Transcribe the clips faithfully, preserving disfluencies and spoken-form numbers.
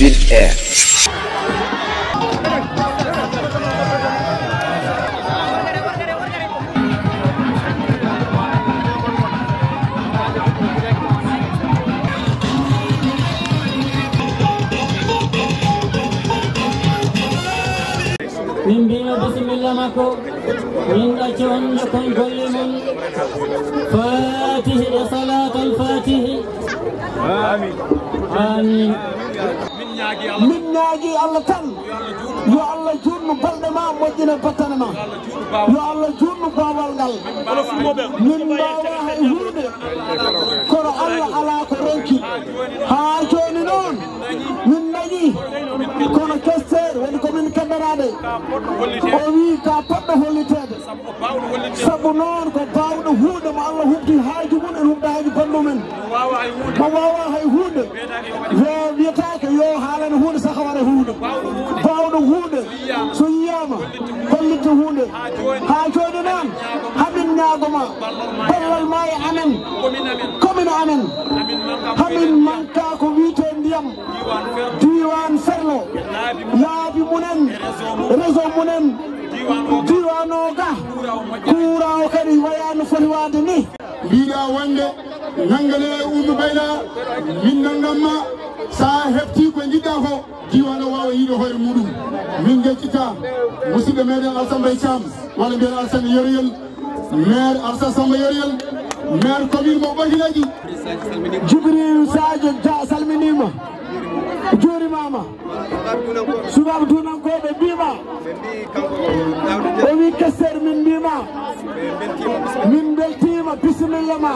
Bel Air. Min mbima bisimilla makko. Min ɗacca on jokkon golle mon. Fatihi e salatul fatihi. Amin. Amin. Min ñaagi Allah tan, yo Allah juutnu balɗe ma, moƴƴina battane ma. Yo Allah juutnu baawal ngal. Min mbaawa hay huunde, kono Allah alaa ko ronki. Haa jooni noon, min ndañi, kono Kester woni ko min kaddaraade. O wii ka poɗɗo holliteede. Sabu noon ko baawɗo huunde mo Allah huɓti haaju mum en huɓta haaju banndum en. Mo waawaa hay huunde. Yo wiyetaake yo haalane huunde saka waɗa huunde. Baawɗo huunde so yiyaama hollitta huunde. Haa jooni noon hamin ñaago ma ballal ma e amen, commune amen. Hamin manka ko wiyetee ndiyam. Diiwaan Ferlo, laabi mumen, réseau mumen, diiwaan o ga, kuuraa o kadi wayaa no foti waade ni. Mbiɗa wonde nanngane e Ummu Bayla, min nanngam ma, so a heɓtii ko njiɗɗaa ko, diiwaan o waawa yiide hoore muɗum. Min njeccita musidɗo meɗen Alsaan Mbaye Caam, walla mbiyen Alsaan Yoroyel, maire Alsaan Samba Yoroyel, maire commune mo Ɓakinaji. Jibril Sadio Dia salminiima, juurimaama. Sukaaɓe tuunankooɓe mbiima, o wii Kester min mbiima, min mbeltiima, bisimilla ma.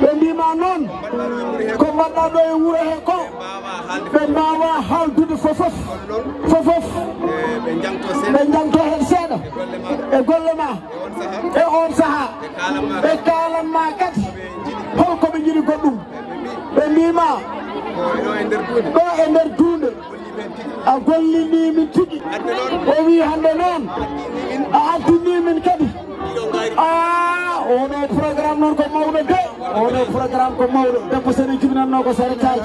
Ɓe mbiima noon, ko mbaɗɗaa ɗo e wuro he ko, ɓe mbaawa haaldude fofof, fofof. Ɓe njangto heen seeɗa e golle ma. E oon sahaa, ɓe kaalan ma kadi hol ko ɓe njiɗi goɗɗum. Ɓe mbiima, ɗo e nder duunde, a gollinii min tigi. O wii hannde noon, a addinii min kadi. Aa, oɗo programme noon ko mawɗo de. Oɗo programme ko mawɗo. Debbo sene jibinannoo ko saretaaji.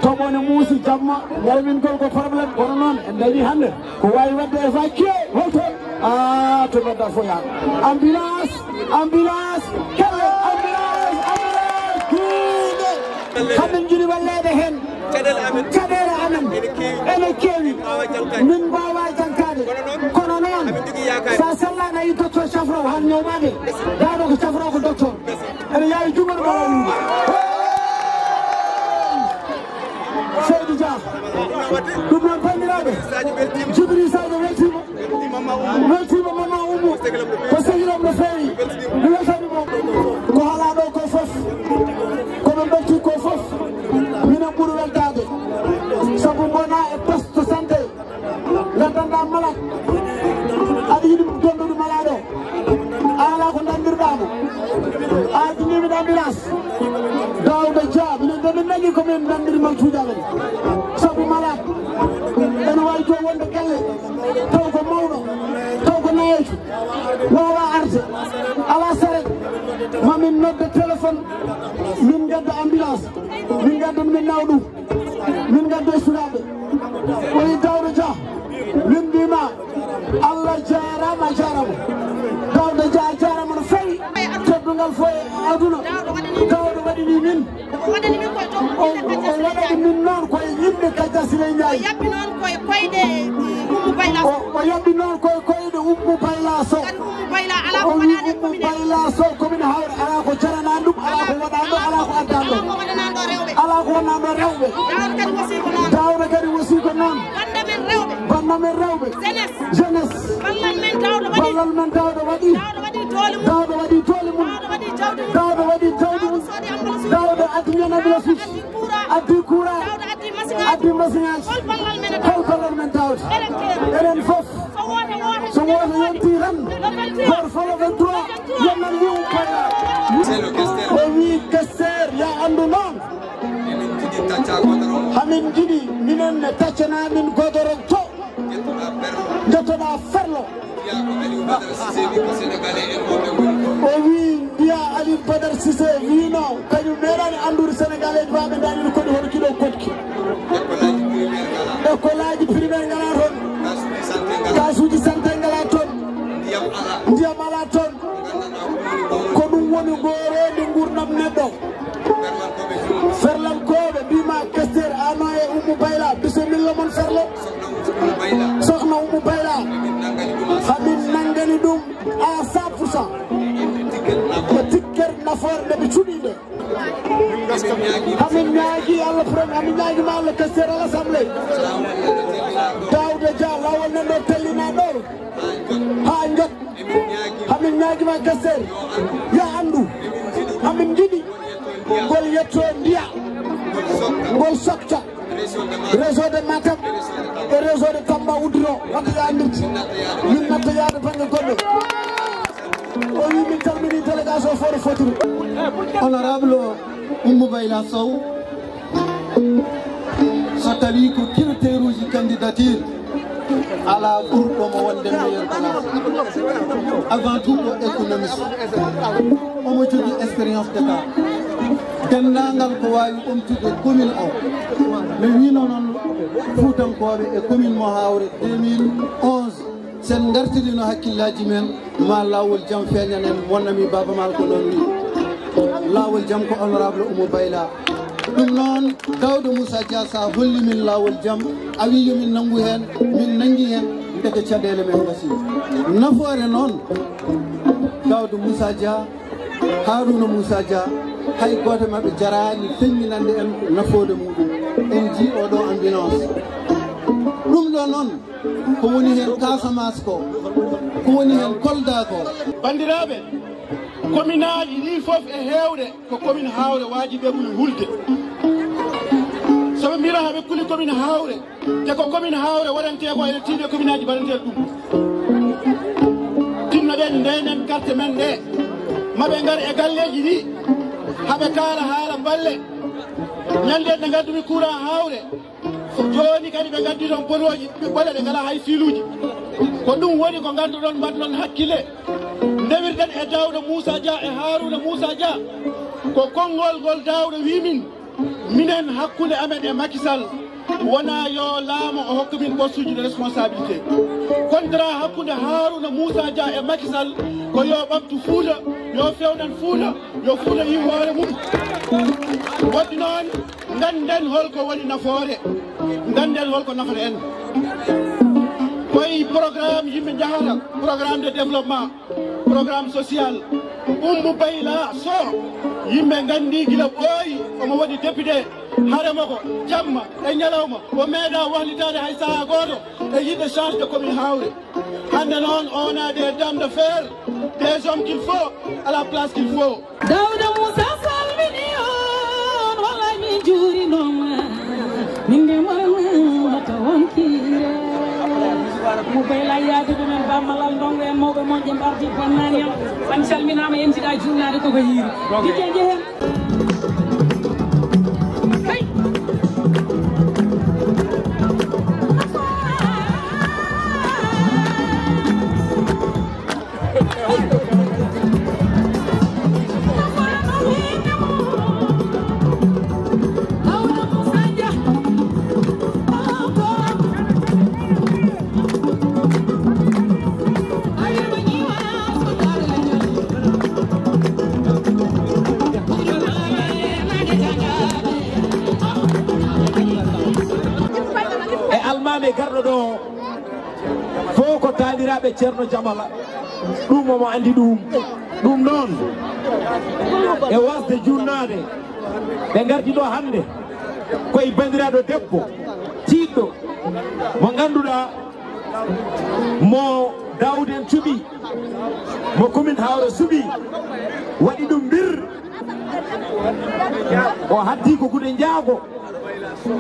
Toɓo ne muusi jamma, ñalwingol ko problème. Kono noon, en dañii hannde ko waawi waɗde évacué. Holto? Ah, to nodda fof yaha. Ambulance, ambulance, kelle, ambulance, ambulance. Duunde. Hamin njiɗi walleede heen. Caɗeele amen. Caɗeele amen. Ene keewi. Ene keewi. Min mbaawa jankaade. Min mbaawa jankaade. Kono noon. Kono noon, amin njogii yaakaare. So a sellaani a yii docteur Cafro, han ñawmaade. Daaɗo ko Cafro ko docteur. Ene yaawi junngo ɗo mbaɗa ɗum. Seydi Dia. Ɗum noon, banndiraaɓe, Jibril Sadio weltiima. Weltiima Mama Oumou. Ko sehil am no feewi. Mi weltanii mo. Ko haalaa ɗo ko fof, ko ɓe mbelti ko fof, minen ɓuri weltaade. Sabu mbonaa e poste santé. Ngaddanɗaa malade, aɗa yiɗi donnude malade o, a alaa ko nanndirɗaa mo, a addanii min ambulance. Daouda Dia, minen de min nanii ko min nanndiri maltuuji amen. Sabu malade ene waawi to wonde galle, taw ko mawɗo, taw ko nayeejo, waawaa arde, alaa saret, ma min nodda téléphone, min ngadda ambulance, min ngadda min nawa ɗum. Min ngadda e sukaaɓe. O wi Daouda Dia. Min mbima, Allah jaaraama, a jaaraama. Daouda Dia, a jaaraama no feewi. Teddungal fof e aduna. Daouda waɗini min. O, o waɗani min noon koye yimɓe Kadia Sile Ndiaye. O yaɓɓi noon koye koyɗe Ummu Bayla Sow. O, o yaɓɓi noon koye koyɗe Ummu Bayla Sow. Ummu Bayla, alaa ko waɗaani e commune. O wi Ummu Bayla Sow, commune Hawre, alaa ko jaranaani ɗum, alaa ko waɗaani ɗum, alaa ko addaani ɗum. Alaa ko waɗanaani ɗo rewɓe. Alaa ko waɗanaani ɗo rewɓe. Daouda kadi wasi ko noon. Daouda kadi wasi ko noon. Bannda men rewɓe. Bannda men rewɓe. Jeunesse. Jeunesse. Ballal men Daouda waɗi. Ballal men Daouda waɗi. Daouda waɗi doole mum. Daouda waɗi doole mum. Daouda waɗi jawdi mum. Daouda soodi ambulance. Daouda addi men ambulance. Daouda addi courant. Addi courant. Daouda addi machine aji. Addi machine aji. Hol ballal men Daouda? Hol ballal men Daouda? Enen kadi. Enen fof. So woote, woote. So woote yonti tan. Le vingt-trois. Gooto fof le vingt-trois. Yonnan wi'u Bayla. O wi Kester, ya anndu noon. Hamin njiɗi minen ne taccana min godoro to. Njettoɗaa Ferlo. O wi mbiya Aliou Badara Cissé wiino kañum meeɗaani anndude Sénégalais ɓe ɓe ndañi no koɗi hono kiɗo koɗki. Forɓe ɓe cuɓiiɓe. Hamin ñaagi Allah Premier, hamin ñaagi ma Allah Kasteer à l'Assemblée. Daouda Dia, laawol nan ɗo tellina ɗo. Haa jot. Hamin ñaagi ma Kasteer. Ya anndu. Hamin njiɗi. Ngol yetto ndiya. Ngol sokta. Réseau de Matam et réseau de Tamba uddito, wata yaanirde. Min natta yaade bannge goɗɗo. O wi min calmini délégation Fodé Fotiri. Honorable Oumou Bayla Sow, so tawi ko critère uji candidature, ala ɓurɗo mo wonde meilleur classé. Avant tout ko économiste. Omo jogii expérience d'État. Denndaangal ko waawi ɓamtude commune o. Mi wiino noon Fuutankooɓe e commune mo Haawre deux mille onze, sen ngartirino hakkillaaji men, ma laawol jam feeñanen, mon ami Baaba Maal ko noon wiyi. Laawol jam ko honorable Oumou Bayla. Ɗum noon, Daouda Moussa Dia, sa holli min laawol jam, a wi yo min nanngu heen, min nanngi heen, ndeke caɗeele men ngasi. Nafoore noon, Daouda Moussa Dia, Harouna Moussa Dia, hay gooto maɓɓe jaraani feññinande en nafoore muɗum. En njii oɗo ambulance. Ɗum ɗo noon, ko woni heen Casamance ko, ko woni heen Kolda ko. Banndiraaɓe, kominaaji ɗi fof e heewde ko commune Haawre waajibi ɓe ɓuri hulde. So ɓe mbino haɓe kuli commune Haawre, te ko commune Haawre waɗantee ko ene tiiɗi e commune aji mbaɗantee ɗum. Tinnoɗen ndenen carte men ɗe. Maɓe ngar e galleeji ɗi, haɓe kaala haala balle. Ñande nde ngaddumi courant Haawre, jooni kadi ɓe ngaddi toon ponooji ɓiɓɓe leɗɗe, ngalaa hay fiiluuji. Ko ɗum woni ko ngannduɗon, mbaɗnon hakkille. Ndewirɗen e Daouda Moussa Dia e Harouna Moussa Dia. Ko konngol ngol Daouda wi min, minen hakkunde amen e Macky Sall, wonaa yo laamo o hokka min poste uji de responsabilité. Contrat hakkunde Harouna Moussa Dia e Macky Sall ko yo ɓamtu Fuuta, yo fewnan Fuuta, yo Fuuta yi hoore mum. Waɗi noon, ngannden holko woni nafoore, ngannden holko nafata en. Koye programme yimɓe njahata, programme de développement, programme social. Oumou Bayla Sow, yimɓe nganndi gila ɓooyi omo waɗi député, haremo ko jamma e ñalawma, o meeɗa wahlitaade hay sahaa gooto e yiɗde change de commune Haawre. Hannde noon, on a des dames de fer, des hommes qu'il faut, à la place qu'il faut. Daouda Moussa salmini on, wallahi min juurinooma. Min de mbaɗa wata wonkiire. Mo Bayla yaade ɗumen, Ba Malal Ndongo en, mawɓe mon ƴe mbardi bonnaani am. On calminaama, en njiɗa juurnaade koko yiiri. Didier Dieng. E almaami garɗo ɗo o, fof ko taaniraaɓe Ceerno Jamala, ɗum omo anndi ɗum. Ɗum noon, e wasde juurnaade, ɓe ngarti ɗo hannde koye banndiraaɗo debbo tiiɗɗo, mo ngannduɗaa, mo Daoud en cuɓi, mo commune Haawre suɓi, waɗi ɗum mbir. O haddi ko gude njaago,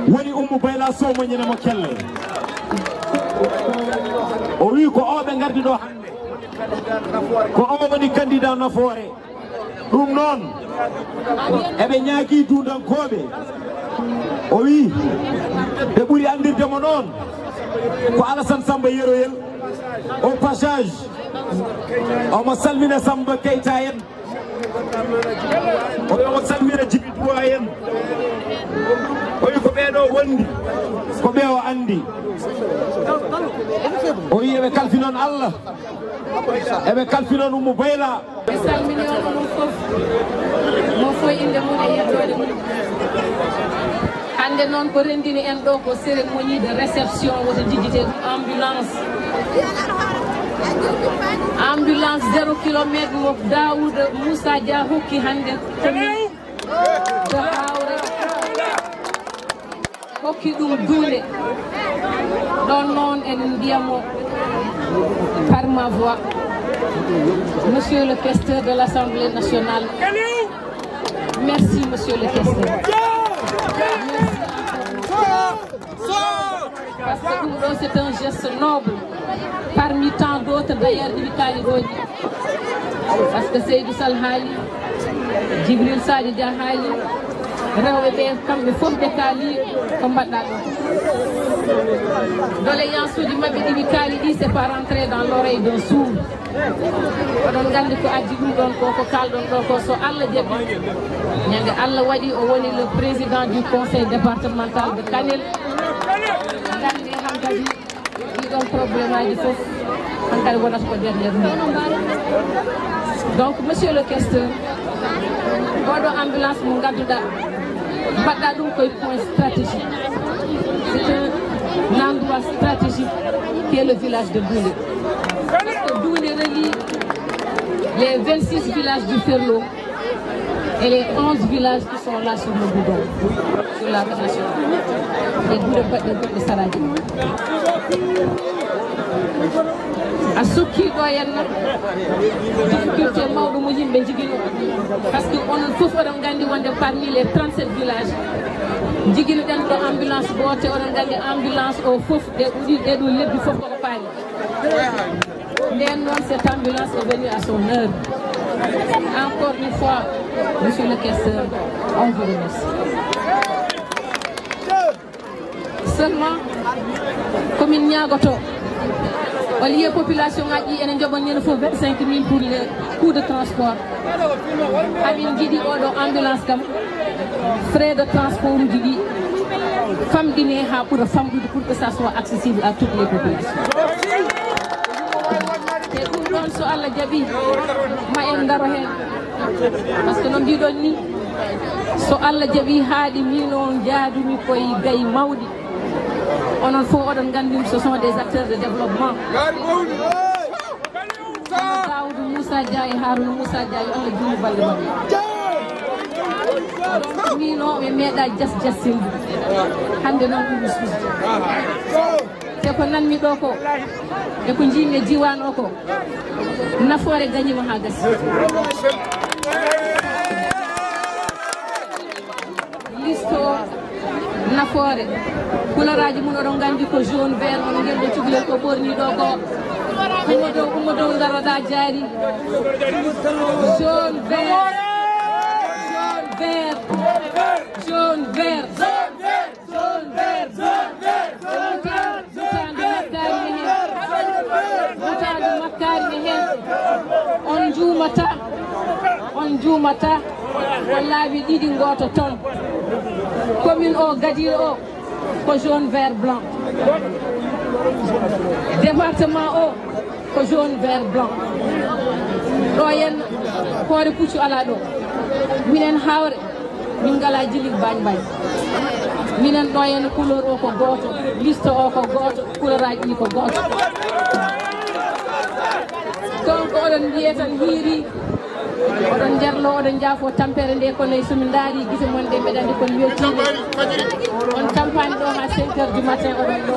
woni Oumou Bayla Sow, moƴƴere mo kelle. O wi ko o ɓe ngardi ɗo hannde, ko o woni candidat nafoore. Ɗum noon, eɓe ñaagii duundankooɓe, o wi ɓe ɓuri anndirde mo noon ko Alassane Samba Yeroyel. Au passage, omo salmina Samba Keita en, o wi omo salmina Djiby Douat en, o wi ko ɓee ɗo wondi, ko ɓe o anndi. O wi eɓe kalfi noon Allah, eɓe kalfi noon Oumou Bayla. Mi salmini on onon fof, mo fof innde mum e yettoode mum. Hannde noon ko renndini en ɗo ko cérémonie de réception, woto jejjite ɗum ambulance. Ambulance zéro kilomètre mo Daouda Moussa Dia hokki hannde commune de Haouré, hokki ɗum duunde. Ɗon noon en mbiyamo par ma voix, Monsieur le questeur de l'Assemblée nationale. Merci, Monsieur le questeur. Merci. Parce que ɗum ɗo, c'est un geste noble parmi tant d'autres d'ailleurs ɗi ɓe kaali ɗo ni. Parce que Seydou Sall haali, Djibril Sadio Dia haali, rewɓe ɓe kamɓe fof ɓe kaali ko mbaɗɗa ɗo. Doléance uji maɓɓe ɗi ɓe kaali ɗi, c'est pas rentré dans l'oreille d'un sourd. Oɗon nganndi ko addi ɗum ɗon ko, ko kaalɗon ɗo ko, so Allah jaɓi, ñande Allah waɗi o woni le président du conseil départemental de Kanel. Nganndi hankadi ɗiɗon problème aji fof hankadi wonata ko dernier mot. Donc, monsieur le questeur, oɗo ambulance mo ngannduɗaa, mbaɗɗa ɗum koye point stratégique. C'est un endroit stratégique qui est le village de Doundé. Parce que Doundé relie les vingt-six villages du Ferlo et les onze villages qui sont là sur le Goudomp, sur la route nationale. E guure baɗɗe goɗɗe saraaji. A sukki ɗo henna difficulté mawɗo mo yimɓe njigino. Parce que onon fof oɗon nganndi wonde parmi les trente-sept villages, njiginoɗen ɗo ambulance gooto, oɗon nganndi ambulance o fof, ɗe ɗiɗi, ɗe ɗo lebbi fof koko paari. Nden noon, cette ambulance est venue à son heure. Encore une fois, monsieur le questeur, on vous remercie. Seulement, komin ñaagoto, au lieu population ngaji ene njoɓa ñande fof vingt-cinq mille pour le coût de transport. Amin jiɗi oɗo ambulance kam, frais de transport uji ɗi famɗine haa ɓura famɗude pour que ça soit accessible à toutes les populations. Te ɗum ɗon, so Allah jaɓi, ma en ndaro heen. Parce que no mbiɗon ni, so Allah jaɓi haaɗi, min o njaadumi koye gayi mawɗi. Onon fof oɗon nganndi, ce sont des acteurs de développement. Daoudou Moussa Dia e Harouna Moussa Dia, yo Allah juutnu balɗe maɓɓe. Donc, min o mi meeɗa jas jassinde. Hannde noon ɗum mi suusde. Te ko nanmi ɗo ko, e ko njiimi e diiwaan o ko, nafoore gañiima haa gasi. Liste o, nafoore. Couleur aji mum oɗon nganndi ko jaune, vert, onon nganndi cukalel ko ɓorni ɗo ko. Ummo dow, ummo dow, ndaroɗa jaari. Jaune, vert. Jaune, vert. Jaune, vert. Jaune, vert. Jaune, vert. Wutaandu makkaari ne heen. Wutaandu makkaari ne heen. On njuumata, on njuumata. Ko laabi ɗiɗi, gooto toon. Commune o, Gadiro o, ko jaune, vert, blanc. Département o, ko jaune, vert, blanc. Ɗo henna, hoore puccu alaa ɗo. Minen Haouré, min ngalaa jili bañ bañ. Minen ɗo henna, couleur o ko gooto, liste o ko gooto, couleur aji ɗi ko gooto. Donc, oɗon mbiye tan hiiri, oɗon njarlo, oɗon njaafo tampere nde, kono so min ndaari gite mon ɗe, mbeɗa anndi kon weltiiɓe. On tampaani ɗo haa cinq heures du matin, oɗon ɗo.